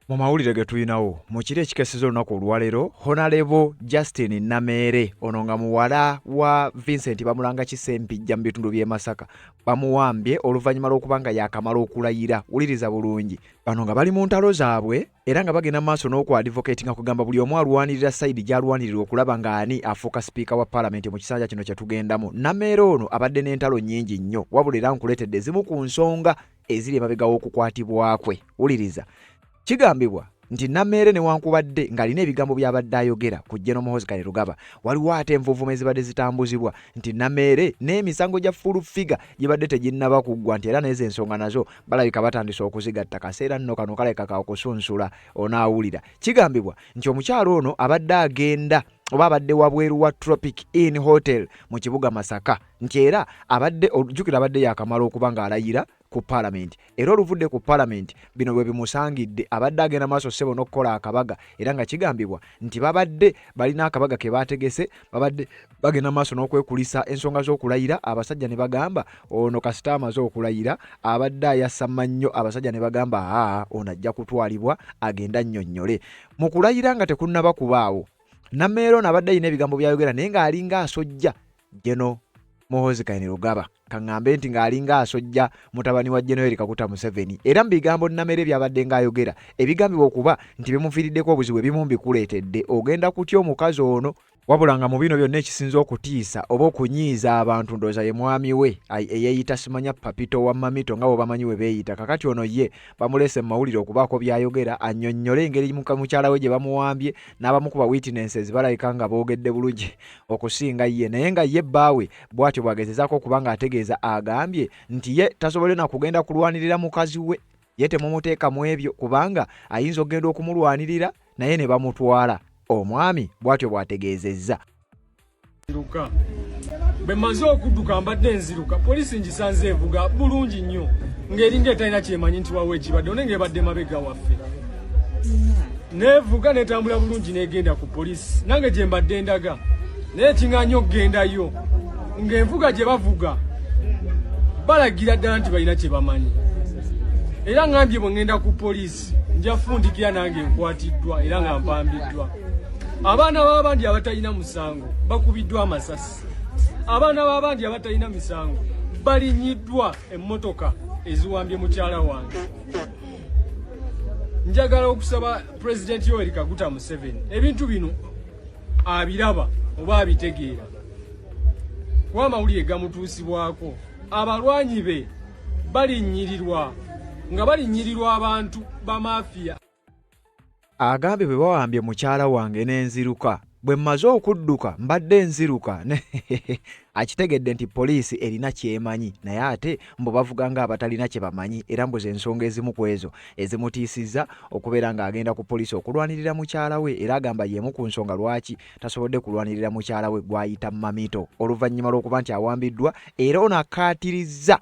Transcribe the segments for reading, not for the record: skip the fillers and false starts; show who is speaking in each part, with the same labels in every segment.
Speaker 1: Mu mawulire ge tulinawo mu kiro ekikeseza olunaku olwaleero, Honalebo Justin Nameere ono nga muwala wa Vincent Bamulanga Kisempijja mu bitundu by'e Masaka bamuwambye oluvannyuma lw'okuba nga yaakamala okulayira. Wuliriza bulungi, bano nga bali mu ntalo zaabwe era nga bagenda mu maaso n'okuadvocatinga kugamba buli omu alwanirira sayidi gy'alwanirira okulaba ng'ani afuuka sipiika wa palamenti mu kisanja kino kye tugendamu. Nameere ono abadde n'entalo nnyingi nnyo, wabula era nkuleetedde ezimu ku nsonga eziri emabega w'okukwatibwa kwe. Wuliriza. Kigambibwa nti Nameere newankubadde ng'alina ebigambo by'abadde ayogera ku General Muhoozi Kainerugaba, waliwo ate envunvuma ezibadde zitambuzibwa nti Nameere n'emisango gya full figure gibadde teginnaba kuggwa nti era n'ezo ensonga nazo balabika batandise okuzigatta. Kaseera nno kano kalabika ka kusunsula onaawulira. Kigambibwa nti omukyala ono abadde agenda oba abadde wabweru wa Tropic Inn Hotel mu kibuga Masaka nti era abadde ojjukira abadde yakamala okuba ng'alayira ku palamenti era oluvudde ku palamenti bino bwe bimusangidde abadde agenda maaso ssebo n'okukola akabaga era nga kigambibwa nti babadde balina akabaga ke baategese babadde bagenda maaso n'okwekulisa ensonga z'okulayira abasajja ne bagamba ono kasita amaze okulayira abadde ayasama nnyo abasajja ne bagamba aa ono ajja kutwalibwa agenda annyonnyole mu kulayira nga tekunnaba kubaawo. Nameere ono abadde alina ebigambo by'ayogera naye ng'alinga asojja Geno Muhoozi Kainerugaba kaŋŋambe nti ng'alinga asojja mutabani wa Gen Yoweri Kaguta Museveni era mu bigambo Nameere by'abadde ng'ayogera ebigambibwa okuba nti bimuviiriddeko obuzibu ebimu mbikuleetedde ogenda kutya omukazi ono. Wabula nga mu bino byonna ekisinze okutiisa oba okunyiiza abantu ndowooza ye mwami we eyeeyita simanya Papito wa Mamito nga bwebamanyi we beeyita. Kakati ono ye bamuleese mu mawulire okubaako by'ayogera annyonnyole engeri mukyala we gye bamuwambye n'abamu ku ba witnesses balabika nga boogedde bulungi okusinga ye naye nga ye bbaawe bw'atyo bw'agezezaako okuba ng'ategeeza agambye nti ye tasobole na kugenda kulwanirira mukazi we ye temumuteeka mu ebyo kubanga ayinza okugenda okumulwanirira naye ne bamutwala omwami bw'atyo bw'ategeezezza.
Speaker 2: Nziruka bwe mmaze okudduka mbadde nziruka poliisi ngisanze evuga bulungi nnyo ng'eringa etalina kyemanyi nti wawo ekibadde one ng'ebadde mabega waffe nevuga netambula bulungi negenda ku poliisi nange gye mbadde ndaga naye kinganya okugendayo ng'envuga gye bavuga balagira ddala nti balina kye bamanyi era ngambye bwe ngenda ku poliisi nja fundikira nange nkwatiddwa era nga mpambiddwa. Abaana b'abandi abatalina musango bakubiddwa amasasi. Abaana b'abandi abatalina misango balinyiddwa emmotoka eziwambye mukyala wange. Njagala okusaba Pulezidenti Yoweri Kaguta Museveni ebintu bino abiraba oba abitegeera kuba amawulire gamutuusibwako. Abalwanyi be balinnyirirwa nga balinnyirirwa abantu bamafiya.
Speaker 1: Agambye bwe bawambye mukyala wange ne nziruka, bwe mmaze okudduka mbadde nziruka ne akitegedde nti poliisi erina ky'emanyi naye ate mbu bavuga ng'abatalina kye bamanyi era mbu z'ensonga ezimu ku ezo ezimutiisizza okubeera ng'agenda ku poliisi okulwanirira mukyala we era agamba y'emu ku nsonga lwaki tasobodde kulwanirira mukyala we gw'ayita Mamito oluvannyuma lw'okuba nti awambiddwa era ono akkaatirizza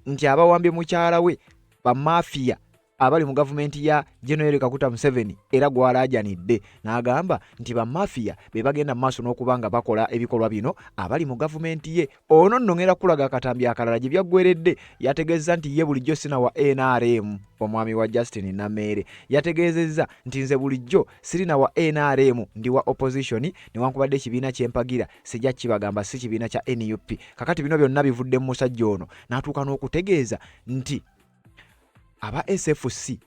Speaker 1: nti abawambye mukyala we bamafiya abali mu gavumenti ya General Yoweri Kaguta Museveni era gw'alaajanidde n'agamba nti bamafiya be bagenda mu maaso n'okuba nga bakola ebikolwa bino abali mu gavumenti ye. Ono nno ng'era kulaga akatambi akalala gye byaggweredde yategeezezza nti ye bulijjo sina wa NRM. Omwami wa Justin Nameere yategeezezza nti nze bulijjo sirina wa NRM ndi wa opposition newankubadde ekibiina kye mpagira sijja kibagamba si kibiina kya nup. Kakati bino byonna bivudde mu musajja ono n'atuuka n'okutegeeza nti aba SFC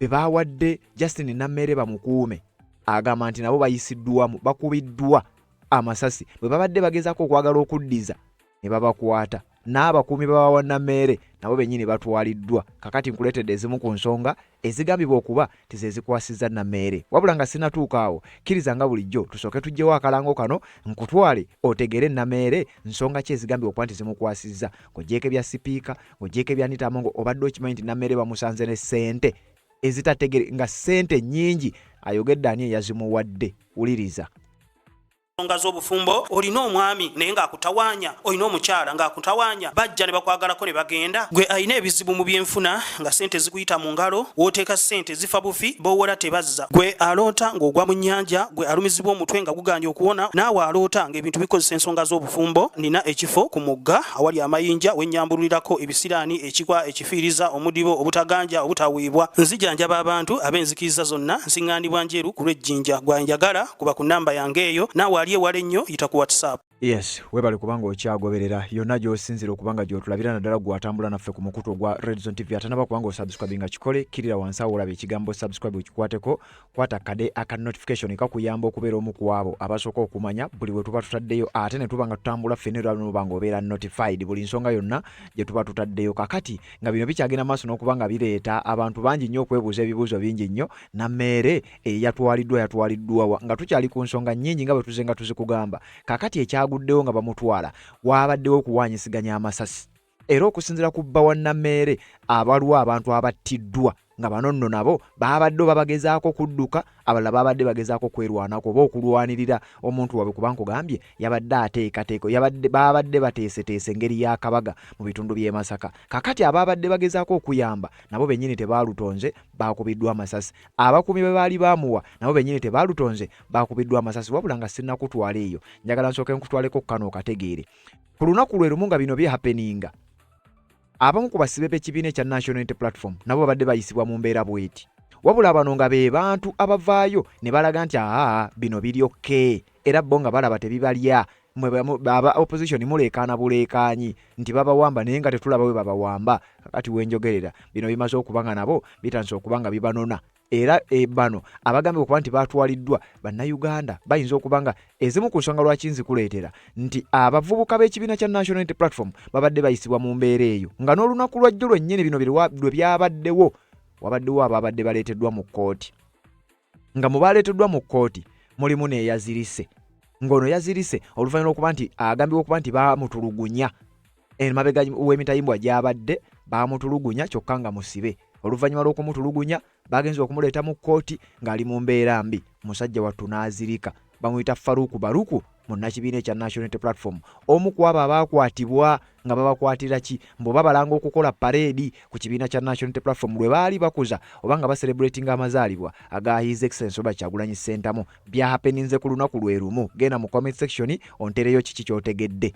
Speaker 1: be baawadde Justin Nameere bamukuume agamba nti nabo bayisiddwamu bakubiddwa amasasi bwe babadde bagezaako okwagala okuddiza ne babakwata n'abakuumi babawa Nameere nabo bennyini batwaliddwa. Kakati nkuleetedde ezimu ku nsonga ezigambibwa okuba nti ze zikwasizza Nameere. Wabula nga sinnatuuka awo, kkiriza nga bulijjo tusooke tuggyewo akalango kano nkutwale otegeere Nameere nsonga ki ezigambibwa okuba nti zimukwasizza. Ng'oggyeeko ebya sipiika, ng'oggyeeko ebya Anita Among, obadde okimanyi nti Nameere bamusanze ne ssente ezitategere nga ssente nnyingi ayogedde ani eyazimuwadde? Wuliriza.
Speaker 3: Ensonga z'obufumbo, olina omwami naye ng'akutawaanya, olina omukyala ng'akutawaanya, bajja ne bakwagalako ne bagenda. Gwe alina ebizibu mu byenfuna nga ssente zikuyita mu ngalo, w'oteeka ssente zifa bufi, b'owola tebazza. Gwe aloota ng'ogwa mu nnyanja, gwe alumizibwa omutwe nga gugaanye okuwona, naawe aloota ng'ebintu bikozesa ensonga z'obufumbo, nina ekifo ku mugga awali amayinja we nnyambululirako ebisiraani, ekikwa, ekifiiriza, omudibo, obutaganja, obutaweebwa. Nzijanjaba abantu ab'enzikiriza zonna, nsiŋŋaanibwa Njeru ku lw'e Jinja. Gwe anjagala kuba ku nnamba yange eyo, naawe ali ewala ennyo yita ku WhatsApp.
Speaker 1: Yes, webale kubanga okyagoberera yonna gy'osinzira okuba nga gy'otulabira naddala gwe atambula naffe ku mukutu ogwa Redzone TV atanaba kubanga osubscribinga kikole kkirira wansi awo olaba ekigambo subscribe okikwateko kwata kade aka notification kakuyamba okubeera omu ku abo abasooka okumanya buli we tuba tutaddeyo ate ne tuba nga tutambula ffenna era noba nga obeera notified buli nsonga yonna gye tuba tutaddeyo kakati nga bino bikyagenda maaso n'okuba nga bireeta abantu bangi nnyo okwebuuza ebibuuzo bingi nnyo Nammeere eyatwaliddwa yatwaliddwa wa nga tukyali ku nsonga nnyingi nga bwe tuze nga tuzikugamba kakati ekyaguddewo nga bamutwala waabaddewo okuwaanyisiganya amasasi era okusinziira ku bba wa Nammeere abaliwo abantu abattiddwa nga bano nno nabo baabadde oba bagezaako kudduka abalala baabadde bagezaako kwerwanako oba okulwanirira omuntu waabwe kuba nkugambye yabadde ateekateeka yabadde baabadde bateeseteese engeri y'akabaga mu bitundu by'e Masaka kakati abaabadde bagezaako okuyamba nabo bennyini tebaalutonze baakubiddwa amasasi. Abakuumi be baali baamuwa nabo bennyini tebaalutonze baakubiddwa amasasi wabula nga sinnakutwala eyo njagala nsooke nkutwaleko ku kano okategeere. Ku lunaku lwe lumu nga bino bihapeninga abamu ku basibe b'ekibiina ekya National Unity Platform nabo babadde bayisibwa mu mbeera bw'eti wabula bano nga be bantu abavaayo ne balaga nti aa bino biri okke era bo nga balaba tebibalya mwe aba opposition muleekaana buleekaanyi nti babawamba naye nga tetulaba we babawamba kakati wenjogerera bino bimaze okuba nga nabo bitandise okuba nga bibanona era e, bano abagambibwa okuba nti batwaliddwa bannayuganda bayinza okuba nga ezimu ku nsonga lwaki nzikuleetera nti abavubuka b'ekibiina kya National Unity Platform babadde bayisibwa mu mbeera eyo nga n'olunaku lwajjo lwennyini bino lwe byabaddewo wabaddewo ababadde baleeteddwa mu kkooti nga mu baaleeteddwa mu kkooti mulimu n'eyazirise ng'ono yazirise oluvannyuma lw'okuba nti agambibwa okuba nti baamutulugunya emabega w'emitayimbwa gy'abadde baamutulugunya kyokka nga musibe oluvannyuma lw'okumutulugunya bagenze okumuleeta mu kkooti ng'ali mu mbeera mbi musajja wattu n'azirika bamuyita Faruku Baruku munnakibiina ekya National Unity Platform omu ku abo abaakwatibwa nga babakwatira ki mbu babalanga okukola pareedi ku kibiina kya National Unity Platform lwe baali bakuza oba nga baserebratinga amazaalibwa aga His Excellency Robert Kyagulanyi Ssentamu byahapeninze ku lunaku lwe lumu genda mu comment section ontereyo kiki ky'otegedde.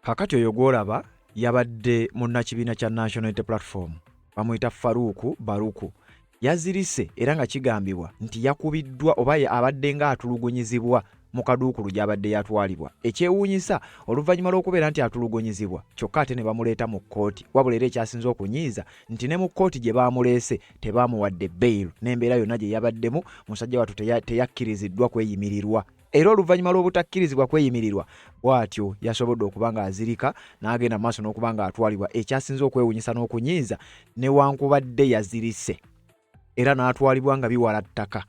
Speaker 1: Kakati oyo gwolaba yabadde munnakibiina kya National Unity Platform bamuyita Faruku Baruku yazirise era nga kigambibwa nti yakubiddwa oba abadde nga atulugunyizibwa mu kaduukulu gy'abadde yatwalibwa. Ekyewuunyisa oluvannyuma lw'okubeera nti atulugunyizibwa kyokka ate ne bamuleeta mu kkooti wabula era ekyasinze okunyiiza nti ne mu kkooti gye baamuleese tebaamuwadde bail n'embeera yonna gye yabaddemu musajja wattu teyakkiriziddwa kweyimirirwa era oluvannyuma lw'obutakkirizibwa kweyimirirwa bw'atyo yasobodde okuba ng'azirika n'agenda mu maaso n'okuba ng'atwalibwa ekyasinze okwewunyisa n'okunyiiza newankubadde yazirise era n'atwalibwa nga biwala ttaka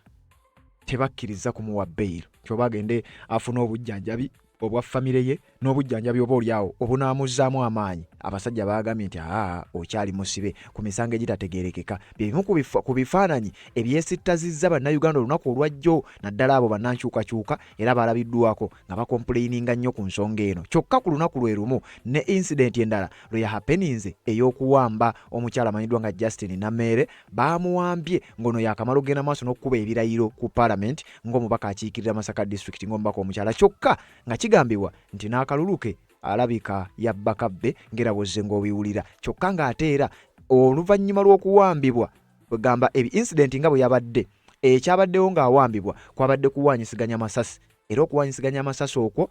Speaker 1: tebakkiriza kumuwa beyiro kyoba agende afune obujjanjabi obwa famire ye n'obujjanjabi oba olyawo obunaamuzzaamu amaanyi Abasajja baagambye nti aa okyali musibe ku misango egitategeerekeka. Bye bimu ku bifaananyi ebyesittazizza Bannayuganda olunaku olwajjo naddala abo bannankyukakyuka era balabiddwako nga bakompuleyininga nnyo ku nsonga eno. Kyokka ku lunaku lwe lumu ne incident endala lwe yahapeninze ey'okuwamba omukyala amanyiddwa nga Justine Nameere, baamuwambye ng'ono yaakamala okugenda maaso n'okukuba ebirayiro ku palamenti ng'omubaka akiikirira Masaka disitulikiti ng'omubaka omukyala kyokka nga kigambibwa nti n'akalulu ke alabika yabba kabbe ng'era bw'ozze ng'obiwulira kyokka ng'ate era oluvannyuma lw'okuwambibwa kwegamba ebi incident nga bwe yabadde ekyabaddewo ng'awambibwa kwabadde kuwaanyisiganya masasi era okuwaanyisiganya amasasi okwo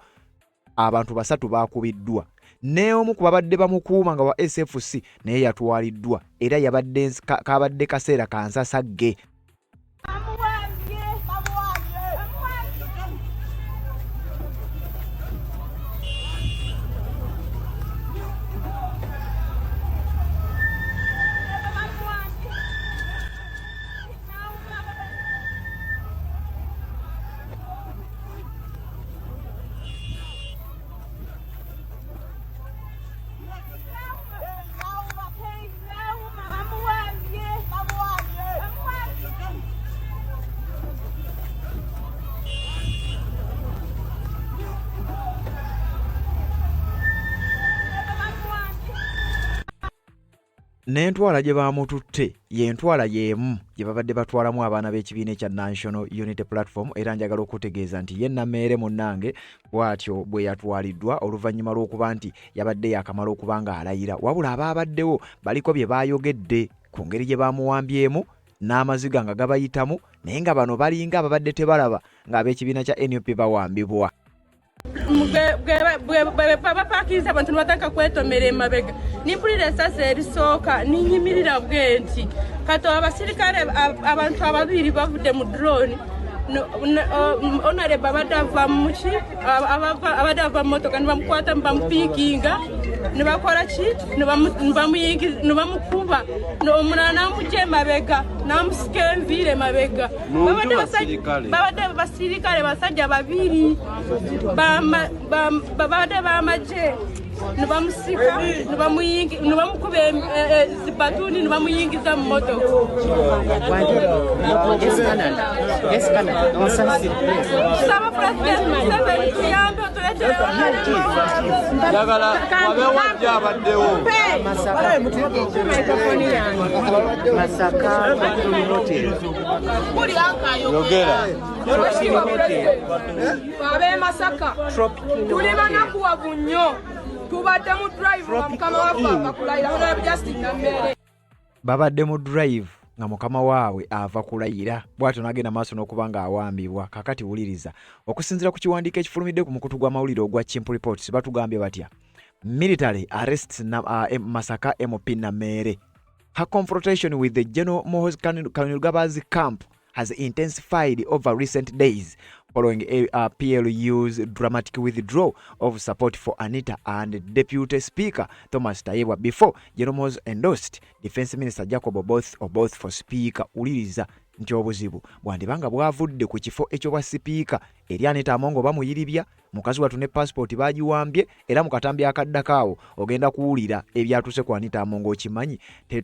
Speaker 1: abantu basatu baakubiddwa n'omu ku babadde bamukuuma nga wa SFC naye yatwaliddwa era yabadde kabadde kaseera kansasagge. N'entwala gye baamututte y'entwala y'emu gye babadde batwalamu abaana b'ekibiina ekya National Unity Platform era njagala okutegeeza nti ye Nameere munnange bw'atyo bwe yatwaliddwa oluvannyuma lw'okuba nti yabadde yaakamala okuba ng'alayira wabula abaabaddewo baliko bye baayogedde ku ngeri gye baamuwambyemu n'amaziga nga gabayitamu naye nga bano balinga ababadde tebalaba ng'ab'ekibiina kya nup bawambibwa.
Speaker 4: Bapakiriza abantu nibatandika kwetomera emabega nimpurira esasi erisooka ninyimirira bwenti kati abasirikale abantu ababiri bavudde mu drone onareba abadde ava muki abadde ava mumotoka nibamukwata nibamupiikinga nibakora ki nibamukuba omulala namugya emabega namusika enviiri emabega babadde basirikale basajja babiri babadde bamagye nibamusika nibamukuba zibatuni nibamuyingiza mu motoka. Tusaba Pulezidenti Museveni tuyambe otuletere
Speaker 5: Njagala wabeewo ajja abaddewo. Yogera.
Speaker 4: Ab'e Masaka tuli banakuwavu nnyo, tubadde mu drive nga mukama waffe ava kulayira Honorable Justin Nameere.
Speaker 1: Babadde mu drive nga mukama waabwe ava kulayira bw'atyo n'agenda maaso n'okuba ng'awambibwa. Kaakati wuliriza, okusinziira ku kiwandiiko ekifulumidde ku mukutu gw'amawulire ogwa Chimp Reports batugambye batya? Military arrests na, Masaka MP Nameere. Her confrontation with the General Muhoozi Kainerugaba's camp has intensified over recent days following PLU's dramatic withdrawal of support for Anita and Deputy Speaker Thomas Tayebwa before General Muhoozi endorsed Defense Minister Jacob Oboth Oboth for Speaker. Wuliriza nti obuzibu bwandiba nga bwavudde ku kifo eky'obwa sipiika eri Anita Among bamuyiribya mukazi wattu ne passport bagiwambye era mu katambi akaddako awo ogenda kuwulira ebyatuuse ku Anita Among okimanyi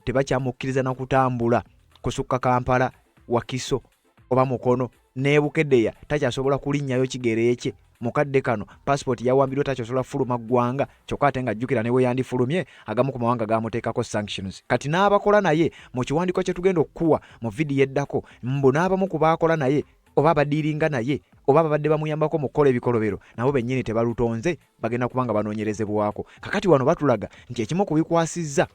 Speaker 1: tebakyamukkiriza na kutambula kusukka Kampala, Wakiso oba Mukono ne Bukedea takyasobola kulinnyayo kigere kye mu kadde kano passport yawambiddwa takyasobola kufuluma ggwanga kyokka ate ng'ajjukira ne bwe yandifulumye agamu ku mawanga gaamuteekako sanctions kati n'abakola naye mu kiwandiiko kye tugenda okukuwa mu vidiyo eddako mbu n'abamu ku baakola naye oba abadiiringa naye oba ababadde bamuyambako mu kukola ebikolobero nabo bennyini tebalutonze bagenda kuba nga banoonyerezebwako kakati wano batulaga nti ekimu ku bikwasizza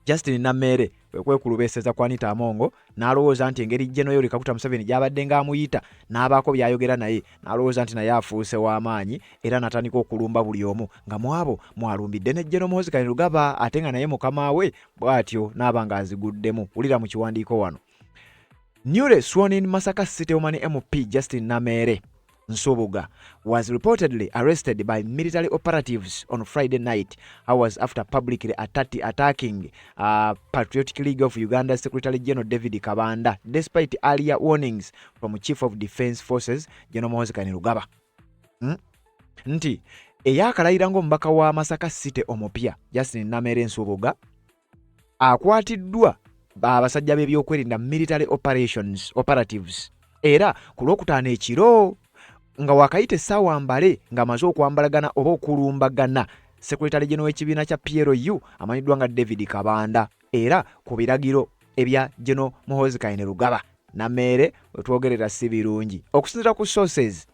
Speaker 1: Justin Nameere kwe kwekulubeeseza ku Anita Amongo n'alowooza nti engeri General Yoweri Kaguta Museveni gy'abadde ng'amuyita n'abaako by'ayogera naye n'alowooza nti naye afuuse w'amaanyi era n'atandika okulumba buli omu nga mu abo mw'alumbidde ne General Muhoozi Kainerugaba ate nga naye mukama we bw'atyo n'aba ng'aziguddemu. Wulira mu kiwandiiko wano. Newly sworn in Masaka City Woman MP Justin Nameere Nsubuga was reportedly arrested by military operatives on Friday night, hours after publicly attacking Patriotic League of Uganda Secretary General David Kabanda, despite earlier warnings from Chief of Defense Forces General Muhoozi Kainerugaba. Nti Eyakalayira ng'omubaka wa Masaka City omupya Justin Nameere Nsubuga akwatiddwa abasajja b'ebyokwerinda military operations operatives era ku Lwokutaano ekiro nga wakayita essaawa mbale ng'amaze okwambalagana oba okulumbagana Secretary General w'ekibiina kya PLU amanyiddwa nga David Kabanda era ku biragiro ebya General Muhoozi Kainerugaba. Nameere wetwogerera si birungi. Okusinziira ku sources,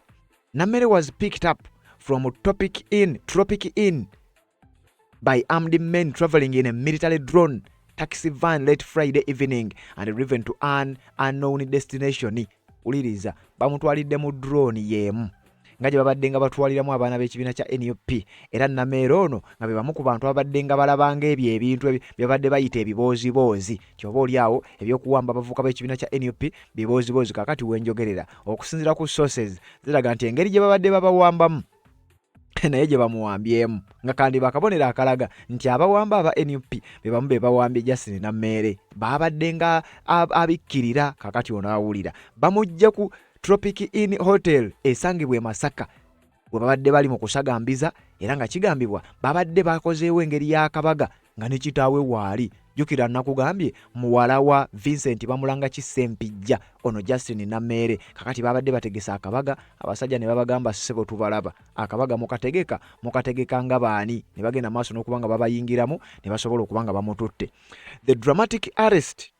Speaker 1: Nameere was picked up from Tropic Inn by armed men traveling in a military drone taxi van late Friday evening and driven to an unknown destination. Wuliriza, bamutwalidde mu drone y'emu nga gye babadde nga batwaliramu abaana b'ekibiina kya NUP era Nameere ono nga be bamu ku bantu ababadde nga balabanga ebyo ebintu bye babadde bayita ebibooziboozi nti oba oli awo ebyokuwamba abavubuka b'ekibiina kya NUP bibooziboozi. Kaakati wenjogerera, okusinziira ku sources ziraga nti engeri gye babadde babawambamu naye gye bamuwambyemu nga kandiba akabonero akalaga nti abawamba aba NUP be bamu be bawambye Justin Nameere babadde nga abikkirira. Kakati ono awulira bamujja ku Tropic Inn Hotel esangibwa e Masaka we babadde bali mu kusagambiza era nga kigambibwa babadde bakozeewo engeri y'akabaga nga ne kitaawe waali. Jjukira nakugambye muwala wa Vincent Bamulanga Kisempijja ono Justin Nameere. Kakati babadde bategese akabaga, abasajja ne babagamba, "Ssebo, tubalaba, akabaga mukategeka mukategeka nga baani?" Ne bagenda maaso n'okuba nga babayingiramu ne basobola okuba nga bamututte. The dramatic arrest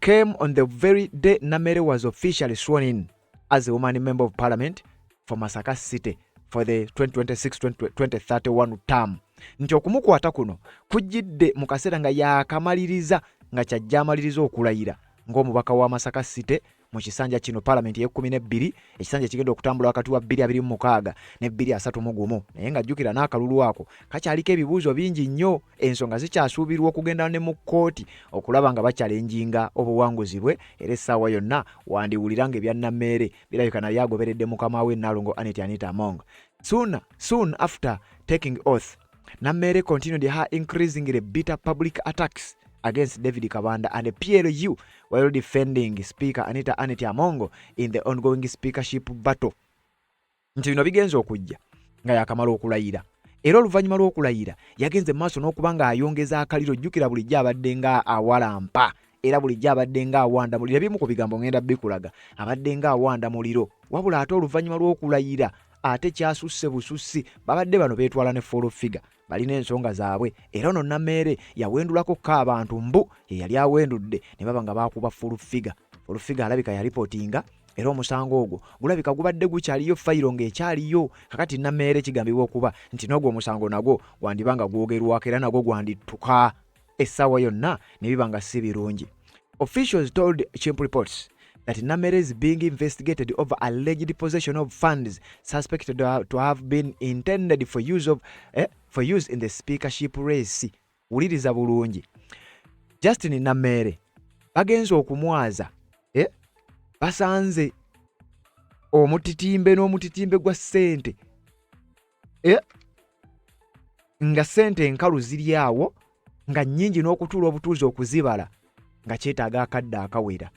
Speaker 1: came on the very day Namere was officially sworn in as a woman member of parliament for Masaka City for the 2026-2031 term. Nti okumukwata kuno kujjidde mu kaseera nga yakamaliriza, nga kyajja amaliriza okulayira ng'omubaka wa Masaka City mu kisanja kino paalamenti ey'e12, ekisanja kigenda okutambula wakati wa 2026 ne 2031. Naye nga jjukira n'akalulu ako kakyaliko ebibuuzo bingi nnyo, ensonga zikyasuubirwa okugenda ne mu kkooti okulaba nga bakyalenjinga obuwanguzi bwe. Era essaawa yonna wandiwulira nga ebya Nammeere birabika naye agoberedde mukama we Nalongo Anet Anita Among. Soon after taking oath, Nammeere continued her increasingly bitter public attacks against David Kabanda and the PLU while defending Speaker Anita Anet Amongo in the ongoing speakership battle. Nti bino bigenza okujja nga yakamala okulayira, era oluvannyuma lw'okulayira yagenze mu maaso n'okuba ng'ayongeza akaliro. Jjukira bulijjo abadde nga awalampa era bulijjo abadde nga awanda muliro. Ebimu ku bigambo ngenda bikulaga, abadde nga awanda muliro. Wabula ate oluvannyuma lw'okulayira ate kyasusse busussi. Babadde bano beetwala ne full figure, balina ensonga zaabwe, era ono Nameere yawendulako ko abantu mbu ye yali awendudde ne baba nga bakuba full figure. Full figure alabika yaripootinga era omusango ogwo gulabika gubadde gukyaliyo, fayiro ng'ekyaliyo. Kakati Nameere kigambibwa okuba nti n'ogwo omusango nagwo gwandiba nga gwogerwako era nagwo gwandittuka essaawa yonna ne biba nga si birungi. Officials told Chimp Reports that Namere is being investigated over alleged possession of funds suspected to have been intended for use in the speakership race. Wuliriza bulungi, Justin Namere bagenze okumwaza, basanze omutitimbe n'omutitimbe gwa ssente, nga ssente enkalu ziri awo nga nnyingi n'okutuula obutuuzi okuzibala nga kyetaaga akadde akawera.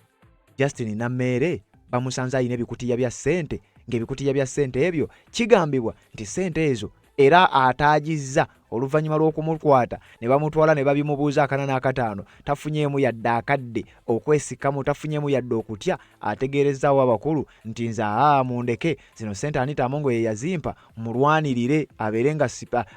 Speaker 1: Justin Nameere bamusanze alina ebikutiya bya ssente, ng'ebikutiya bya ssente ebyo kigambibwa nti ssente ezo era ataagizza oluvannyuma lw'okumukwata ne bamutwala ne babimubuuza akana n'akataano, tafunyeemu yadde akadde okwesikamu, tafunyeemu yadde okutya. Ategeerezaawo abakulu nti, "Nze aa mundeke, zino ssente Anita Amongo ye yazimpa, mulwanirire abeere nga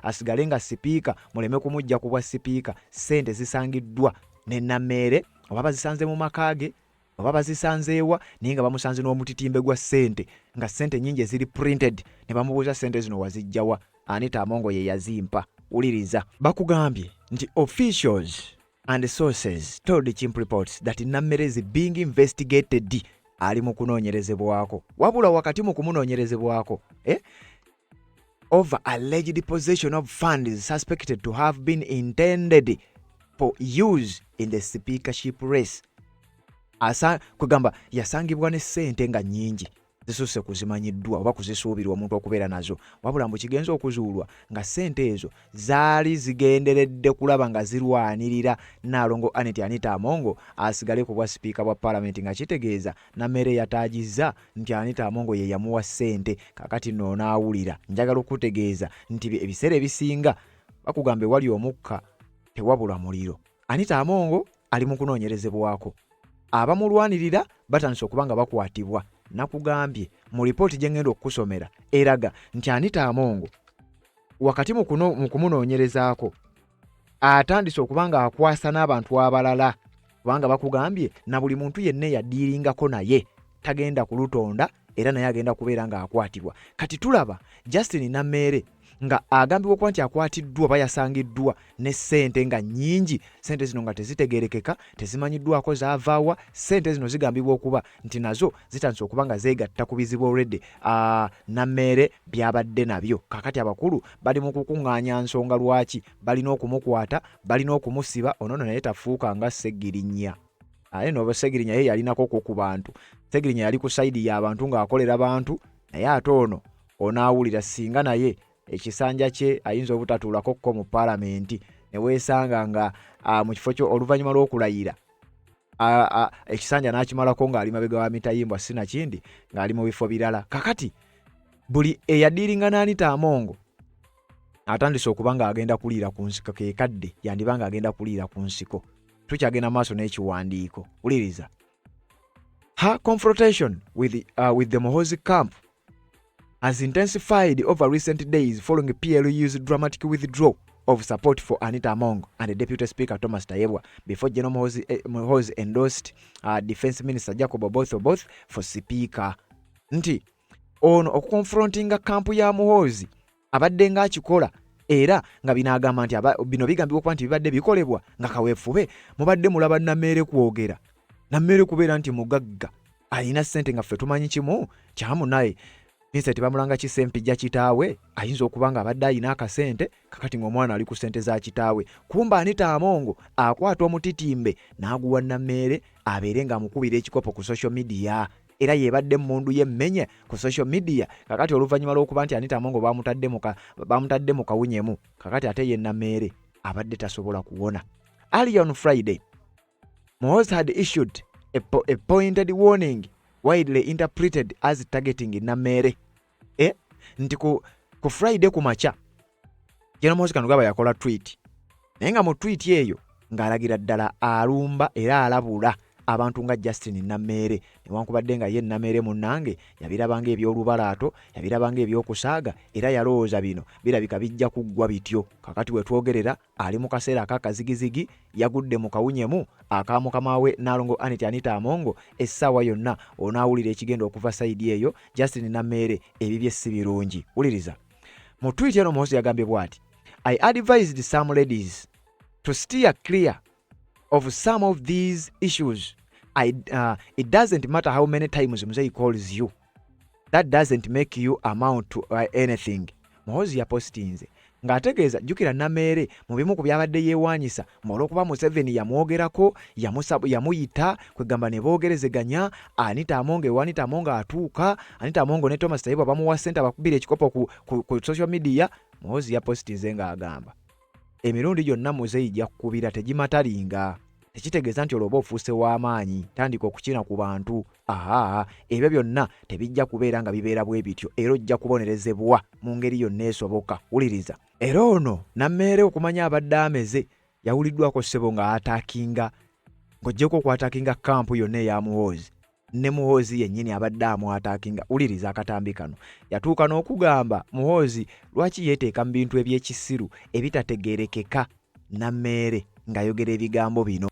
Speaker 1: asigale nga sipiika, muleme kumujja ku bwa sipiika." Ssente zisangiddwa ne Nameere, oba bazisanze mu maka ge oba bazisanzeewa, naye nga bamusanze n'omutitimbe gwa ssente, nga ssente nnyingi eziri printed. Ne bamubuuza, "Ssente zino wazijjawa?" "Anita Amongo ye yazimpa." Wuliriza, bakugambye nti officials and sources told Chimp Reports that Nammere is being investigated, ali mu kunoonyerezebwako. Wabula wakati mu kumunoonyerezebwako, over alleged possession of funds suspected to have been intended for use in the speakership race. Asa kwegamba yasangibwa ne ssente nga nnyingi. Zisusse ku zimanyiddwa oba kuzisuubirwa omuntu okubeera nazo, wabula mbu kigenze okuzuulwa nga ssente ezo zaali zigenderedde kulaba nga zirwanirira Nnaalongo Annet Anita Among asigale ku bwa sipiika bwa palamenti, nga kitegeeza Nameere yataajizza nti Anita Among ye yamuwa ssente. Kaakati nno onaawulira, njagala okukutegeeza nti ebiseera ebisinga bakugamba ewali omukka tewabula muliro. Anita Among ali mu kunoonyerezebwako. Abamulwanirira batandise okuba nga bakwatibwa. Nakugambye mu lipooti gye ngenda okukusomera eraga nti Anita Among wakati mu kumunoonyerezaako atandise okuba nga akwasa n'abantu abalala, kubanga bakugambye na buli muntu yenna eyadiiringako naye tagenda kulutonda era naye agenda kubeera ng'akwatibwa. Kati tulaba Justin Nameere nga agambibwa okuba nti akwatiddwa oba yasangiddwa ne ssente nga nnyingi, ssente zino nga tezitegeerekeka, tezimanyiddwako zaavaawa. Ssente zino zigambibwa okuba nti nazo zitandise okuba nga zeegatta ku bizibu already Nameere by'abadde nabyo. Kaakati abakulu bali mu kukuŋŋaanya nsonga lwaki balina okumukwata, balina okumusiba. Ono nno naye tafuuka nga Ssegirinya. Aye no Ssegirinya ye yalinako ko ku bantu. Ssegirinya yali ku sayidi y'abantu ng'akolera bantu, naye ate ono onaawulira singa naye ekisanja kye ayinza obutatuulako ko mu palamenti ne weesanga nga mu kifo kyo oluvannyuma lw'okulayira ekisanja n'akimalako ng'ali mabega wa mitayimbwa, sinakindi ng'ali mu bifo birala. Kakati buli eyadiiringa n'Anita Among atandise okuba ng'agenda kuliira ku nsiko, ke kadde yandiba ng'agenda kuliira ku nsiko. Tukyagenda maaso n'ekiwandiiko, wuliriza. Her confrontation with the Muhoozi camp has intensified over recent days following PLU's dramatic withdrawal of support for Anita Among and the Deputy Speaker Thomas Tayebwa before General Muhoozi endorsed Defense Minister Jacob Oboth Oboth for Speaker. Nti ono okukonfrontinga kampu ya Muhoozi abadde ng'akikola, era nga bino agamba nti bino bigambibwa okuba nti bibadde bikolebwa nga kaweefube. Mubadde mulaba Nameere kwogera, Nameere kubeera nti mugagga alina ssente, nga ffe tumanyi kimu kyamu naye Vincent Bamulanga Kisempijja kitaawe ayinza okuba nga abadde alina akasente. Kakati ng'omwana ali ku ssente za kitaawe, kumba Anita Among akwata omutitimbe n'aguwa Nameere abeere ng'amukubira ekikopo ku social media, era yebadde emmundu y'emmenye ku social media. Kakati oluvannyuma lw'okuba nti Anita Among bamutadde mu kawunyemu, kakati ate ye Nameere abadde tasobola kuwona. Earlier on Friday, Muhoozi had issued a pointed warning widely interpreted as targeting Nameere. Nti ku Friday ku makya General Muhoozi Kainerugaba yakola tweet, naye nga mu tweet eyo ng'alagira ddala alumba era alabula abantu nga Justin Nameere, newankubadde nga ye Nameere munnange yabirabanga eby'olubalaato, yabirabanga ebyokusaaga, era yalowooza bino birabika bijja kuggwa bityo. Kakati we twogerera ali mu kaseera ak'akazigizigi, yagudde mu kawunyemu aka mukama we Nnaalongo Annet Anita Among. Essaawa yonna onaawulira ekigenda okuva sayidi eyo. Justin Nameere ebibye si birungi. Wuliriza, mu tweet eno Muhoozi yagambye bw'ati: "I advised some ladies to steer clear of some of these issues. It doesn't matter how many times Mzee calls you. That doesn't make you amount to anything." Muhoozi yapositinze ng'ategeeza, jjukira Nameere mu bimu ku byabadde yeewanyisa olw'okuba Museveni yamwogerako, yamuyita kwegamba ne boogerezeganya Anita Among, ewa Anita Among atuuka Anita Among ne Thomas Tayebwa bamuwa ssente abakubira ekikopo ku social media. Muhoozi yapositinze ng'agamba emirundi gyonna Muzeeyi gyakukubira tegimatalinga, tekitegeeza nti olwo oba ofuuse w'amaanyi, tandika okukina ku bantu. Aha, ebyo byonna tebijja kubeera nga bibeera bwe bityo, era ojja kubonerezebwa mu ngeri yonna esoboka. Wuliriza, era ono Nameere okumanya abadde ameze yawuliddwako ssebo nga ataakinga, ng'oggyeko okwataakinga kampu yonna eya Muhoozi, ne Muhoozi yennyini abadde amwataakinga. Wuliriza akatambi kano, yatuuka n'okugamba Muhoozi lwaki yeeteeka mu bintu eby'ekisiru ebitategeerekeka. Nameere ng'ayogera ebigambo bino.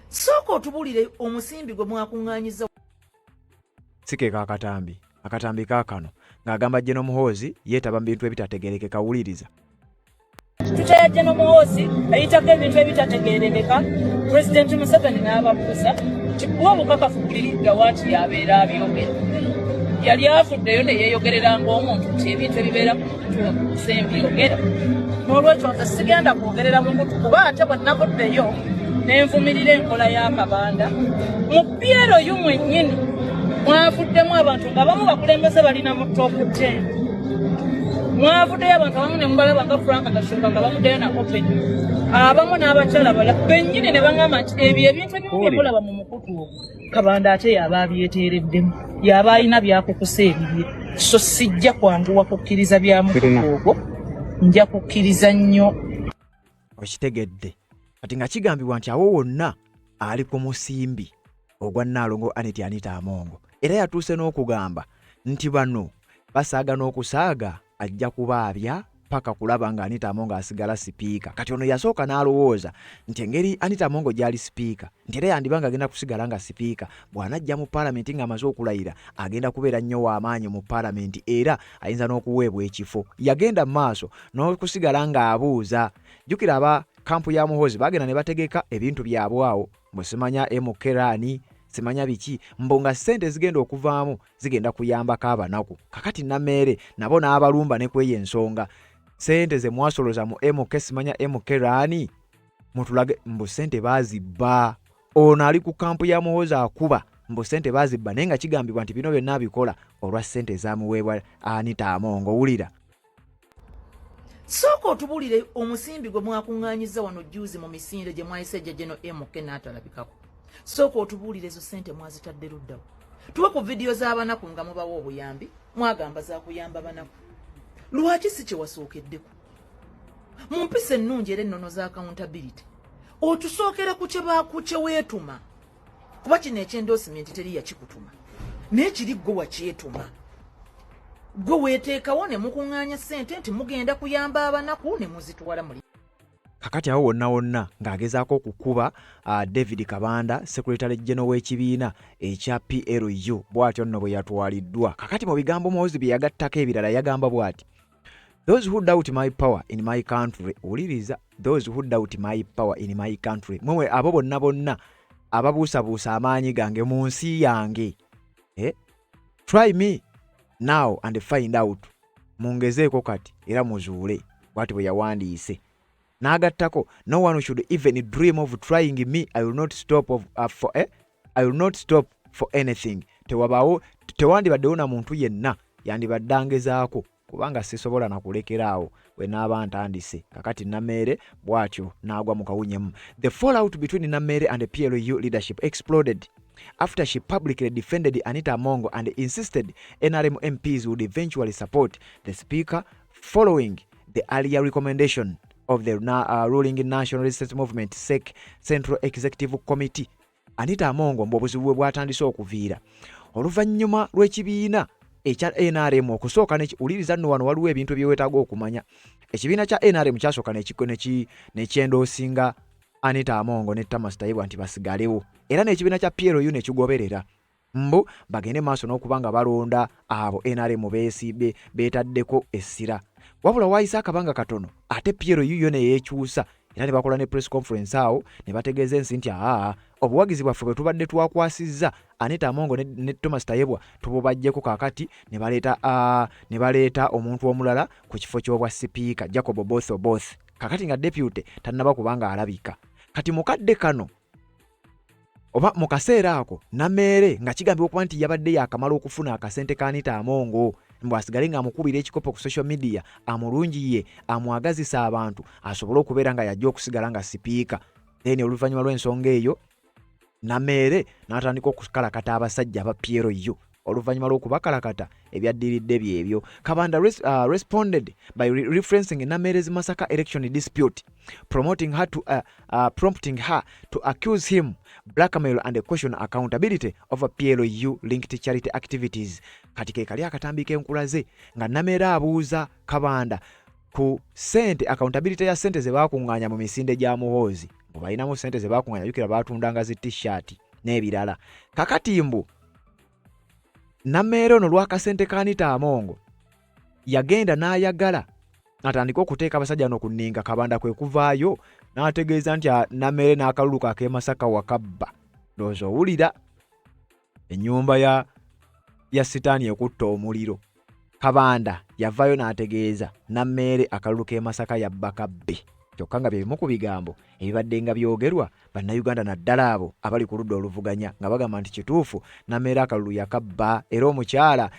Speaker 6: Sooka otubuulire omusimbi gwe mwakuŋŋaanyiza.
Speaker 1: Si ke kaakatambi, akatambi kaakano ng'agamba General Muhoozi yeetaba mu bintu ebitategeerekeka. Wuliriza.
Speaker 7: Twitter ya General Muhoozi eyitako ebintu ebitategeerekeka, Pulezidenti Museveni n'ababuuza nti bwa obukakafu buli ludda nti yabeera abyogera. Yali avuddeyo ne yeeyogerera ng'omuntu nti ebintu ebibeera ku mukutu sembyogera. N'olwekyo nze sigenda kwogerera mukutu, kuba ate bwe navuddeyo ne nvumirira enkola y'akabanda mu PLU mwennyini. Mwavuddemu abantu nga bamu bakulembeze balina mu top 10. Mwavuddeyo abantu abamu ne mubalaba nga Frank Gashumba nga bamuddeyo na open, abamu n'abakyala bala bennyini ne baŋŋamba nti ebyo ebintu ebimu bye mulaba mu mukutu ogwo, Kabanda ate yaba abyeteereddemu, yaba alina byakukusa ebibye. So sijja kwanguwa kukkiriza bya mukutu ogwo, nja kukkiriza nnyo.
Speaker 1: Okitegedde kati nga kigambibwa nti awo wonna ali ku musimbi ogwa Nnaalongo Annet Anita Among, era yatuuse n'okugamba nti bano basaaga n'okusaaga ajja kubaabya paka kulaba nga Anita Among asigala sipiika. Kati ono yasooka n'alowooza nti engeri Anita Among gy'ali sipiika nti era yandiba nga agenda kusigala nga sipiika, bw'anajja mu paalamenti ng'amaze okulayira agenda kubeera nnyo w'amaanyi mu paalamenti era ayinza n'okuweebwa ekifo. Yagenda mu maaso n'okusigala ng'abuuza. Jjukira aba kampu ya Muhoozi baagenda ne bategeka ebintu byabwe awo mbu simanya MK Rani simanya biki, mbu nga ssente ezigenda okuvaamu zigenda kuyambako abanaku. Kakati Nameere nabo n'abalumba ne kweyo ensonga, ssente ze mwasoloza mu MK simanya MK Rani mutulage, mbu ssente baazibba. Ono ali ku kampu ya Muhoozi akuba mbu ssente baazibba, naye nga kigambibwa nti bino byonna abikola olwa ssente ezamuweebwa Anita Among. Owulira?
Speaker 6: Sooka otubuulire omusimbi gwe mwakuŋŋaanyizza wano jjuuzi mu misinde gye mwayise ejja geno MK n'atalabikako. Sooka otubuulire ezo ssente mwazitadde luddawo. Tuwe ku vidiyo z'abanaku nga mubawa obuyambi, mwagamba za kuyamba banaku. Lwaki si kye wasookeddeko? Mu mpisa ennungi era ennono za accountability, otusookera ku kye weetuma. Kuba kino eky'endosimenti teri yakikutuma, naye kiri ggwe wakyetuma. Gwe weeteekawo ne mukuŋŋaanya ssente nti mugenda kuyamba abanaku ne muzitwala muli.
Speaker 1: Kakati awo wonna wonna ng'agezaako okukuba David Kabanda, Secretary General w'ekibiina ekya PLU, bw'atyo nno bwe yatwaliddwa. Kakati mu bigambo Muhoozi bye yagattako ebirala yagamba bw'ati: Those who doubt my power in my country, wuliriza, those who doubt my power in my country, mwe abo bonna bonna ababuusabuusa amaanyi gange mu nsi yange, try me now and find out, mungezeeko kati era muzuule, bw'ati bwe yawandiise. N'agattako, no one should even dream of trying me, I will not stop of, for, I will not stop for anything. Tewabaawo, tewandibaddewo na muntu yenna yandibadde angezaako kubanga sisobola nakulekeraawo bwe naaba ntandise. Kakati Nameere bw'atyo n'agwa mu kawunyemu. The fallout between Nameere and the PLU leadership exploded after she publicly defended Anita Among and insisted NRM MPs would eventually support the speaker following the earlier recommendation of the ruling National Resistance Movement SEC Central Executive Committee. Anita Among mbu obuzibu bwe bwatandise okuviira oluvannyuma lw'ekibiina ekya NRM okusooka. Wuliriza nno, wano waliwo ebintu ebyewetaaga okumanya. Ekibiina kya NRM kyasooka nekyendoosinga Anita Among ne Thomas Tayebwa nti basigalewo, era n'ekibiina kya PLU nekigoberera mbu bagende maaso n'okuba nga balonda abo NRM beesibye beetaddeko essira. Wabula waayise akabanga katono ate PLU yo neyeekyusa era ne bakola ne press conference awo ne bategeeza ensi nti aa, obuwagizi bwaffe bwe tubadde twakwasizza Anita Among ne Thomas Tayebwa tububajjeko. Kaakati ne baleeta omuntu omulala ku kifo ky'obwa sipiika, Jacob Oboth Oboth. Kakati nga deputy tannaba kubanga alabika kati mukadde kano oba mu kaseera ako, Nameere nga kigambibwa okuba nti yabadde yakamala okufuna akasente ka Anita Among mbu asigale ng'amukubira ekikopo ku social media, amulungiye, amwagazisa abantu, asobole okubeera nga yajja okusigala nga sipiika. Then oluvannyuma lw'ensonga eyo Nameere n'atandika okukalakata abasajja aba PLU. Oluvannyuma lw'okubakalakata, ebyaddiridde byebyo. Kabanda responded by referencing Nameere's Masaka election dispute, prompting her to accuse him blackmail and question accountability over PLU linked charity activities. Kati ke kali akatambi k'enkulaze nga Nameere abuuza Kabanda ku sente, accountability ya sente ze baakuŋŋaanya mu misinde gya Muhoozi, mbu balinamu sente ze baakuŋŋaanya. Jjukira baatundanga zi T-shirt n'ebirala. Kakati mbu Nameere ono lwakasente ka Anita Among yagenda n'ayagala atandike okuteeka abasajja no ku nninga. Kabanda kwe kuvaayo n'ategeeza nti Nameere n'akalulu kak'e Masaka wakabba. Ndowooza owulira ennyumba ya sitaani ekutta omuliro. Kabanda yavaayo n'ategeeza Nameere akalulu k'e Masaka yabba kabbe. Kyokka nga bye bimu ku bigambo ebibadde nga byogerwa Bannayuganda naddala abo abali ku ludda oluvuganya nga bagamba nti kituufu Nameere akalulu yakabba era omukyala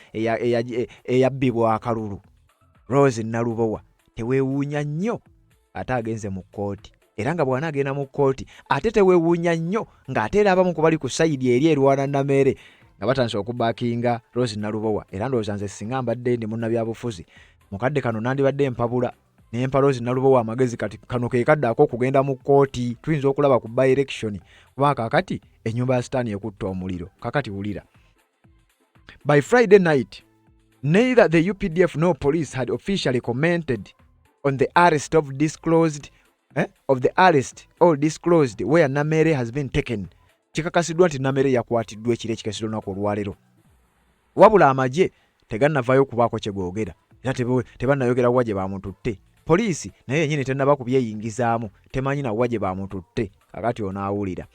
Speaker 1: eyabbibwa akalulu Rose Nalubowa teweewuunya nnyo ate agenze mu kkooti era nga bw'anaagenda mu kkooti ate teweewuunya nnyo ng'ate era abamu ku bali ku sayidi eri erwana Nameere nga batandise okubakinga Rose Nalubowa. Era ndowooza nze singa mbadde ndi munnabyabufuzi mu kadde kano nandibadde mpabula ne mpa Rose Nalubowa amagezi kati kano ke kadde ak'okugenda mu kkooti tuyinza okulaba ku by election kubanga kaakati ennyumba ya sitaani ekutta omuliro. Kakati wulira. By Friday night, neither the UPDF nor police had officially commented on the arrest of disclosed of the arrest or disclosed where Namere has been taken. Kikakasiddwa nti Namere yakwatiddwa ekiro ekikesera olunaku olwaleero, wabula amagye tegannavaayo kubaako kye googera era tebannayogera wa gye bamututte. Poliisi naye yennyini tennaba kubyeyingizaamu, temanyi na wa gye bamututte. Kakati onaawulira.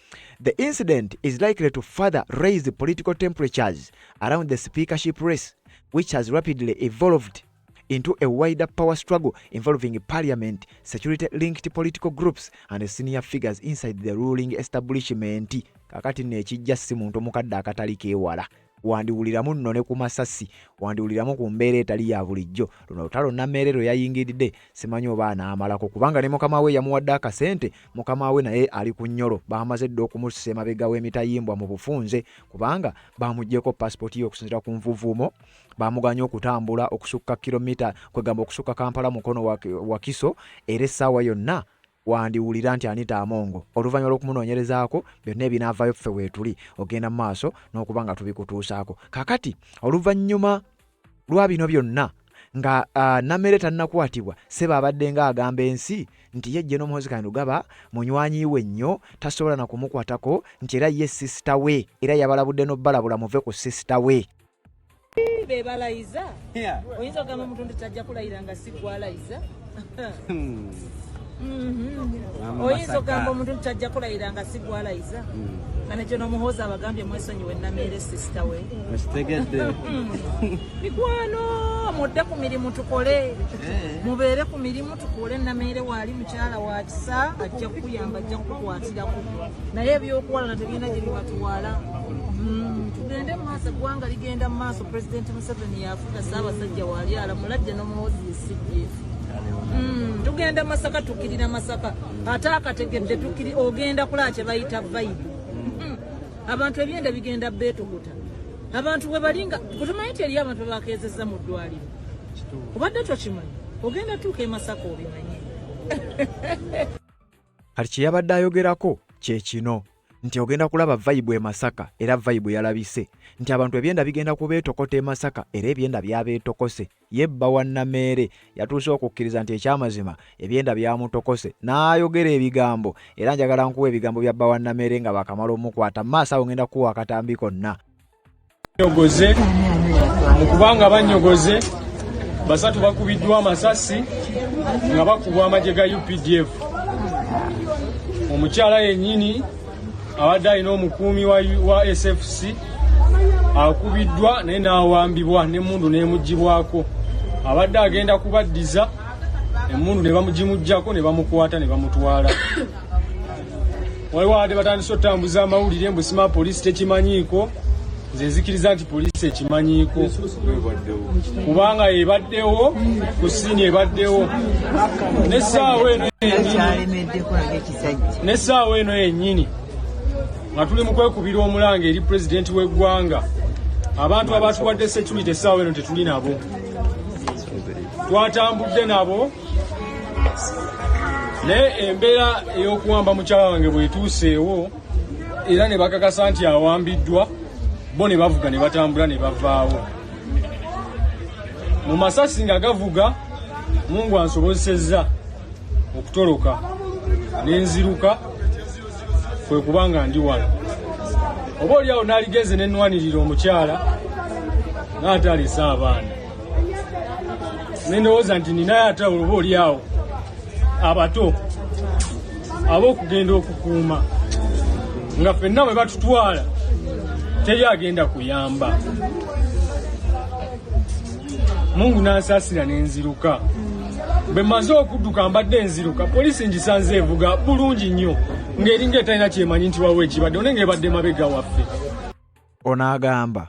Speaker 1: The incident is likely to further raise political temperatures around the speakership race, which has rapidly evolved into a wider power struggle involving parliament, security-linked political groups and senior figures inside the ruling establishment. Kakati nno ekijja si muntu mukadde akatali keewala, wandiwuliramu nno ne ku masasi, wandiwuliramu ku mbeera etali ya bulijjo. Luno olutalo Nameere lwe yayingiridde simanyi oba anaamalako, kubanga ne mukama we yamuwadde akasente, mukama we naye ali ku nnyolo, baamaze dda okumussa emabega w'emitayimbwa mu bufunze, kubanga bamuggyeko pasipooti ye okusinziira ku nvuvuumo, bamuganye okutambula okusukka kilomita, kwegamba okusukka Kampala, Mukono, Wakiso, era essaawa yonna wandiwulira nti Anita Amongo oluvannyuma lw'okumunoonyerezaako byonna ebinaavaayo ffe weetuli ogenda mu maaso n'okuba nga tubikutuusaako. Kakati oluvannyuma lwa bino byonna nga Namere tannakwatibwa, Ssebo abadde nga agamba ensi nti ye General Muhoozi Kainerugaba munywanyi we nnyo, tasobola na kumukwatako, nti era ye sisita we, era yabalabudde n'obbalabula muve ku sisita we.
Speaker 7: Be balayiza oyinza okugamba omuntu nti tajja kulayira nga si gwalayiza. Oyinza okugamba omuntu nti tajja kulayira nga si gwalayiza, nga nekyo n'Omuhoozi abagambye mwesonyiwe Nameere sisita we.
Speaker 5: Okitegedde.
Speaker 7: Mikwano, mudde ku mirimu tukole, mubeere ku mirimu tukole. Nameere waali mukyala wa kisa, ajja kukuyamba, ajja kukukwatirako, naye ebyokuwalana tebirina gye bibatuwala. Tugende mu maaso, eggwanga ligenda mu maaso. Pulezidenti Museveni yafuga, Ssaabasajja waali alamula, jje n'Omuhoozi ye CDF. Tugenda Masaka, tukirira Masaka, ate akategedde tukiri ogenda kulaba kye bayita vibe. Abantu ebyenda bigenda beetokota, abantu bwe balinga kutumanyi nti eriyo abantu bebakeezezza mu ddwaliro, obadde tokimanyi, ogenda tuuka e Masaka obimanye.
Speaker 1: Kati kye yabadde ayogerako kye kino nti ogenda kulaba vibe e Masaka, era vibe yalabise nti abantu ebyenda bigenda kubeetokota e Masaka, era ebyenda byabeetokose. Ye bba wa Nameere yatuuse okukkiriza nti ekyamazima ebyenda byamutokose n'ayogera ebigambo, era njagala nkuwa ebigambo bya bba wa Nameere nga bakamala omukwata. Mu maaso awo ngenda kukuwa akatambi konna.
Speaker 2: Nyogoze mu kubanga banyogoze basatu bakubiddwa amasasi nga bakubwa amagye ga UPDF. Omukyala yennyini abadde alina omukuumi wa SFC akubiddwa naye n'awambibwa n'emmundu n'emuggyibwako. Abadde agenda kubaddiza emmundu ne bamugimuggyako ne bamukwata ne bamutwala. Waliwo abadde batandise okutambuza amawulire mbu sima poliisi tekimanyiiko. Nze nzikiriza nti poliisi ekimanyiiko kubanga ebaddewo ku siini, ebaddewo n'essaawa eno yennyini nga tuli mu kwekubira omulanga eri pulezidenti w'eggwanga. Abantu abatuwadde security essaawa eno tetuli nabo, twatambudde nabo, naye embeera ey'okuwamba mukyala wange bw'etuuseewo era ne bakakasa nti awambiddwa, bo ne bavuga ne batambula ne bavaawo mu masasi nga gavuga. Mungu ansobozesezza okutoloka ne nziruka, kwe kubanga ndi wano. Oba oli awo naaligenze ne nnwanirira omukyala ng'ate alese abaana, ne ndowooza nti ninayo ate oba oli awo abato ab'okugenda okukuuma, nga ffenna bwe batutwala teri agenda kuyamba. Mungu n'ansaasira ne nziruka. Bwe mmaze okudduka mbadde nziruka, poliisi ngisanze evuga bulungi nnyo ng'eringa etalina kyemanyi nti waliwo ekibadde, naye ng'ebadde mabega waffe.
Speaker 1: Ono agamba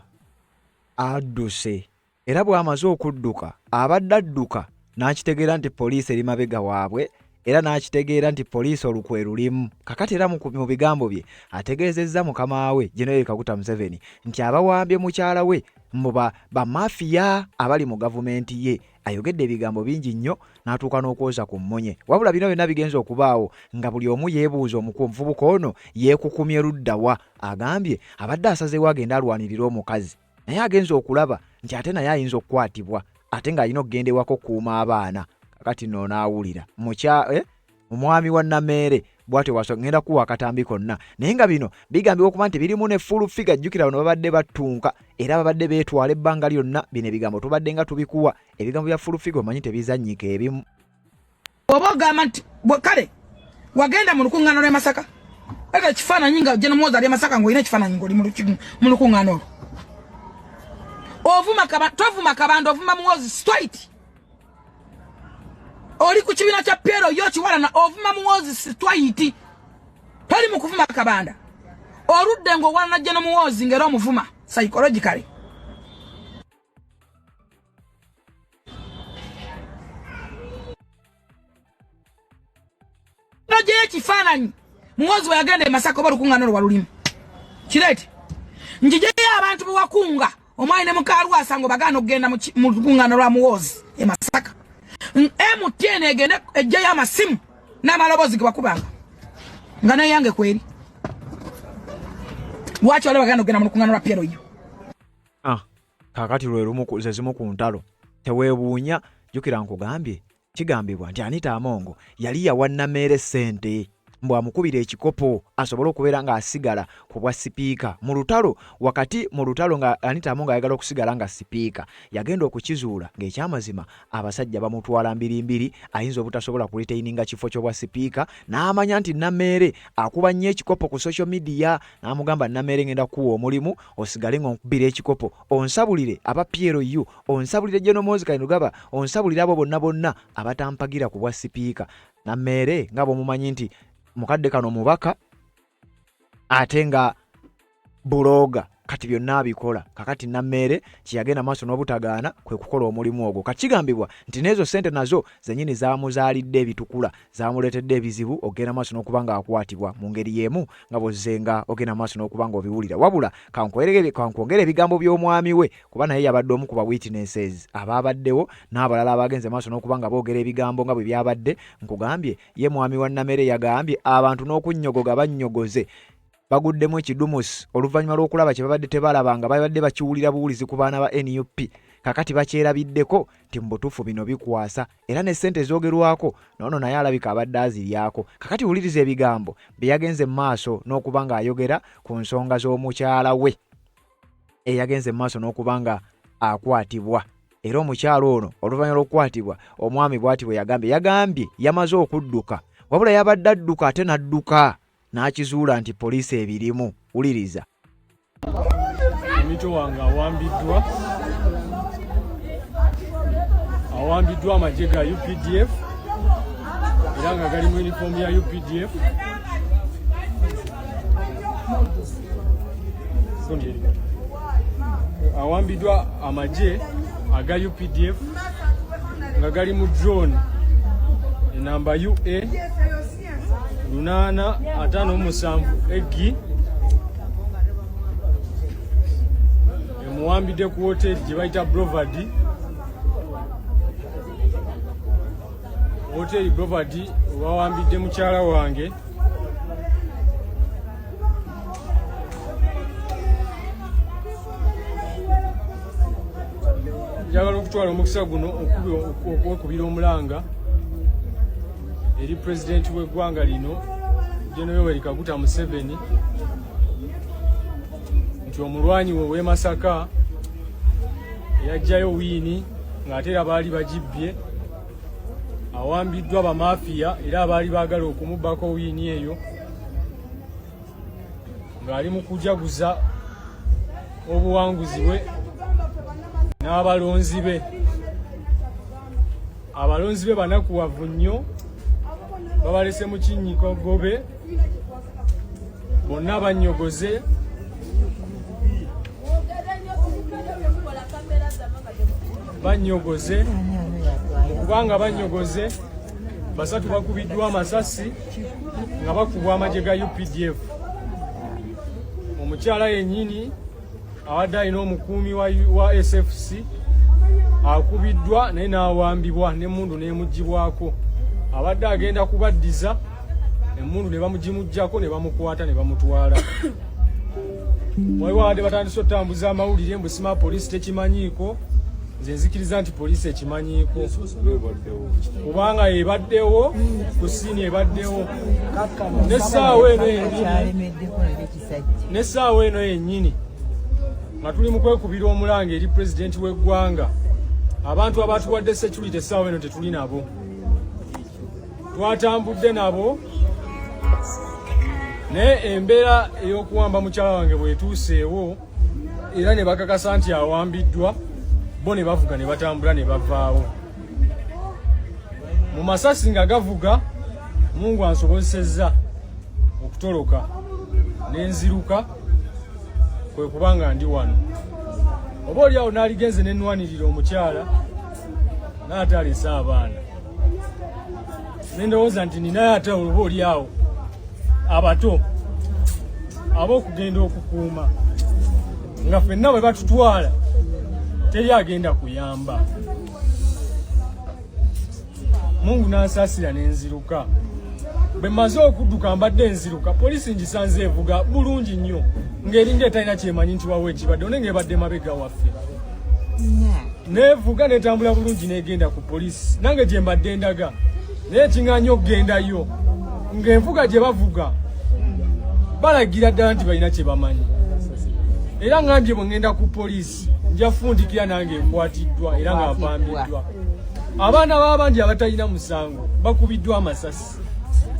Speaker 1: adduse era bw'amaze okudduka abadde adduka n'akitegeera nti poliisi eri mabega waabwe era n'akitegeera nti poliisi olukwe lulimu. Kakati era mu bigambo bye ategeezezza mukama we Gen. Yoweri Kaguta Museveni nti abawambye mukyala we mbu bamafiya abali mu gavumenti ye. Ayogedde ebigambo bingi nnyo n'atuuka n'okwoza ku mmunye. Wabula bino byonna bigenze okubaawo nga buli omu yeebuuza omuvubuka ono yeekukumye ludda wa. Agambye abadde asazeewo agende alwanirire omukazi naye agenze okulaba nti ate naye ayinza okukwatibwa ate ng'alina okugenda ewaka okukuuma abaana. Kakati nno onaawulira omwami wa Nameere bw'atyo bw'aso ngenda kuwa akatambi konna, naye nga bino bigambibwa okuba nti birimu ne full figure. Jjukira bano babadde battunka era babadde beetwala ebbanga lyonna. Bino ebigambo tubadde nga tubikuwa, ebigambo bya full figure omanyi tebizannyika ebimu.
Speaker 8: Oba ogamba nti kale wagenda mu lukuŋŋaana lw'e Masaka, eka ekifaananyi nga General Muhoozi ali e Masaka ng'olina ekifaananyi ng'oli mu lukuŋŋaana olwo. Ovuma tovuma Kabanda, ovuma Muhoozi straight. Oli ku kibiina kya Piero yo kiwalana, ovuma Muhoozi straight. Toli mu kuvuma Kabanda. Oludde ng'owalana General Muhoozi ng'era omuvuma psychologically. Nojeyo ekifaananyi Muhoozi bwe yagenda e Masaka oba olukuŋŋaana olwo walulimu. Kireete. Njijeyo abantu be wakunga omwali ne mukalwasa ngo bagaana okugenda mu lukuŋŋaana lwa Muhoozi e Masaka. MTN egende ejjeyo amasimu n'amaloboozi ge bakubanga nga neyange kweri. Lwaki wali baganda okugenda mu lukuŋŋaana lwa Piero yo?
Speaker 1: Kaakati lwe lumu ku ze zimu ku ntalo. Teweewuunya, jjukira nkugambye kigambibwa nti Anita Among yali yawa Nameere ssente mbu amukubire ekikopo asobole okubeera ng'asigala ku bwa sipiika mu lutalo. Wakati mu lutalo nga Anita Among ayagala okusigala nga sipiika, yagenda okukizuula ng'ekyamazima abasajja bamutwala mbirimbiri, ayinza obutasobola kuretaininga kifo ky'obwa sipiika, n'amanya nti Nameere akuba nnyo ekikopo ku social media, n'amugamba Nameere ngenda kukuwa omulimu osigale ng'onkubira ekikopo, onsabulire aba PLU, onsabulire General Muhoozi Kainerugaba, onsabulire abo bonna bonna abatampagira ku bwa sipiika. Nameere nga bw'omumanyi nti mukadde kano mubaka ate nga bulooga, kati byonna abikola. Kakati Nameere kyeyagenda maaso n'obutagaana kwe kukola omulimu ogwo. Kati kigambibwa nti n'ezo ssente nazo zennyini zaamuzaalidde ebitukula, zaamuleetedde ebizibu okugenda maaso n'okuba ng'akwatibwa mu ngeri y'emu nga bw'ozze nga ogenda maaso n'okuba ng'obiwulira. Wabula kankwongere ebigambo by'omwami we, kuba naye yabadde omu ku ba witnesses abaabaddewo n'abalala abagenze maaso n'okuba nga boogera ebigambo nga bwe byabadde. Nkugambye ye mwami wa Nameere yagambye abantu n'okunnyogoga bannyogoze baguddemu ekidumusi oluvannyuma lw'okulaba kye babadde tebalaba nga babadde bakiwulira buwulizi ku baana ba NUP. Kakati bakyerabiddeko nti mu butuufu bino bikwasa era ne ssente ezoogerwako n'ono naye alabika abadde aziryako. Kakati wuliriza ebigambo bye yagenze mu maaso n'okuba ng'ayogera ku nsonga z'omukyala we eyagenze mu maaso n'okuba nga akwatibwa. Era omukyala ono oluvannyuma lw'okukwatibwa omwami bw'ati bwe yagambye, yagambye yamaze okudduka wabula yabadde adduka ate n'adduka n'akizuula nti poliisi ebirimu. Wuliriza.
Speaker 2: Emito wange awambiddwa amagye ga UPDF era nga gali mu yunifoomu ya UPDF. Awambiddwa amagye aga UPDF nga gali mu drone enamba UA 857 eggi emuwambidde ku woteri gye bayita Brovad. Woteri Brovad wawambidde mukyala wange. Njagala okutwala omukisa guno okwekubira omulanga eri pulezidenti w'eggwanga lino General Yoweri Kaguta Museveni nti omulwanyi we ow'e Masaka eyajjayo wiini ng'ate era baali bagibbye awambiddwa bamafiya era abaali baagala okumubbako wiini eyo ng'ali mu kujaguza obuwanguzi bwe n'abalonzi be. Abalonzi be banakuwavu nnyo, babalese mu kinnyiko gobe, bonna bannyogoze. Bannyogoze mu kubanga bannyogoze, basatu bakubiddwa amasasi nga bakubwa amagye ga UPDF. Omukyala yennyini abadde alina omukuumi wa SFC akubiddwa naye n'awambibwa n'emmundu n'emuggyibwako. Abadde agenda kubaddiza emmundu ne bamugimuggyako ne bamukwata ne bamutwala. Waliwo abadde batandise otambuza amawulire mbu sima poliisi tekimanyiiko. Nze nzikiriza nti poliisi ekimanyiiko kubanga ebaddewo ku siini, ebaddewo n'essaawa eno yennyini, n'essaawa eno yennyini nga tuli mu kwekubira omulanga eri pulezidenti w'eggwanga. Abantu abatuwadde security essaawa eno tetuli nabo, twatambudde nabo, naye embeera ey'okuwamba mukyala wange bw'etuuseewo era ne bakakasa nti awambiddwa, bo ne bavuga ne batambula ne bavaawo mu masasi nga gavuga. Mungu ansobozesezza okutoloka ne nziruka, kwe kubanga ndi wano. Oba oli awo naaligenze ne nnwanirira omukyala n'ate alese abaana, nendowooza nti ninayo ate oba oli awo abato ab'okugenda okukuuma, nga ffenna bwe batutwala teri agenda kuyamba. Mungu n'ansaasira ne nziruka. Bwe mmaze okudduka, mbadde nziruka, poliisi ngisanze evuga bulungi nnyo ng'eringa etalina kyemanyi nti wawo ekibadde one, ng'ebadde mabega waffe, nevuga netambula bulungi negenda ku poliisi nange gye mbadde ndaga, naye ekiŋŋanya okugendayo ng'envuga gye bavuga balagira ddala nti balina kye bamanyi. Era ŋŋambye bwe ŋŋenda ku poliisi nja fundikira nange nkwatiddwa era nga mpambiddwa. Abaana b'abandi abatalina musango bakubiddwa amasasi,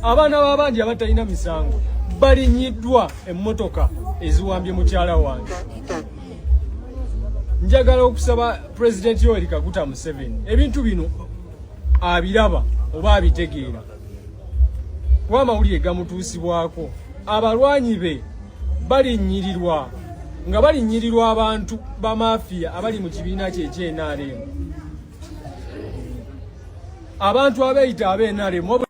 Speaker 2: abaana b'abandi abatalina misango balinnyiddwa emmotoka eziwambye mukyala wange. Njagala okusaba Pulezidenti Yoweri Kaguta Museveni, ebintu bino abiraba oba abitegeera, kuba amawulire gamutuusibwako. Abalwanyi be balinnyirirwa nga balinnyirirwa abantu bamafiya abali mu kibiina kye ekye-NRM, abantu abeeyita ab'NRM.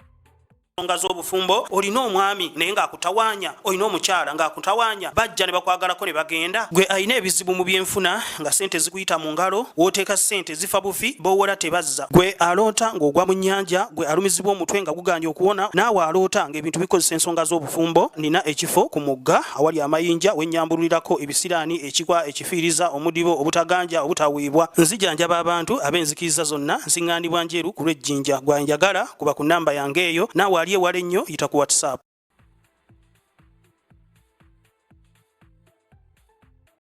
Speaker 3: Ensonga z'obufumbo, olina omwami naye ng'akutawaanya, olina omukyala ng'akutawaanya, bajja ne bakwagalako ne bagenda. Gwe alina ebizibu mu byenfuna nga ssente zikuyita mu ngalo, w'oteeka ssente zifa bufi, b'owola tebazza. Gwe aloota ng'ogwa mu nnyanja, gwe alumizibwa omutwe nga gugaanye okuwona, naawe aloota ng'ebintu bikozesa ensonga z'obufumbo, nina ekifo ku mugga awali amayinja we nnyambululirako ebisiraani, ekikwa, ekifiiriza, omudibo, obutaganja, obutaweebwa. Nzijanjaba abantu ab'enzikiriza zonna, nsiŋŋaanibwa Njeru ku lw'e Jinja. Gwe anjagala kuba ku nnamba yange eyo, naawe ali ewala ennyo yita ku WhatsApp.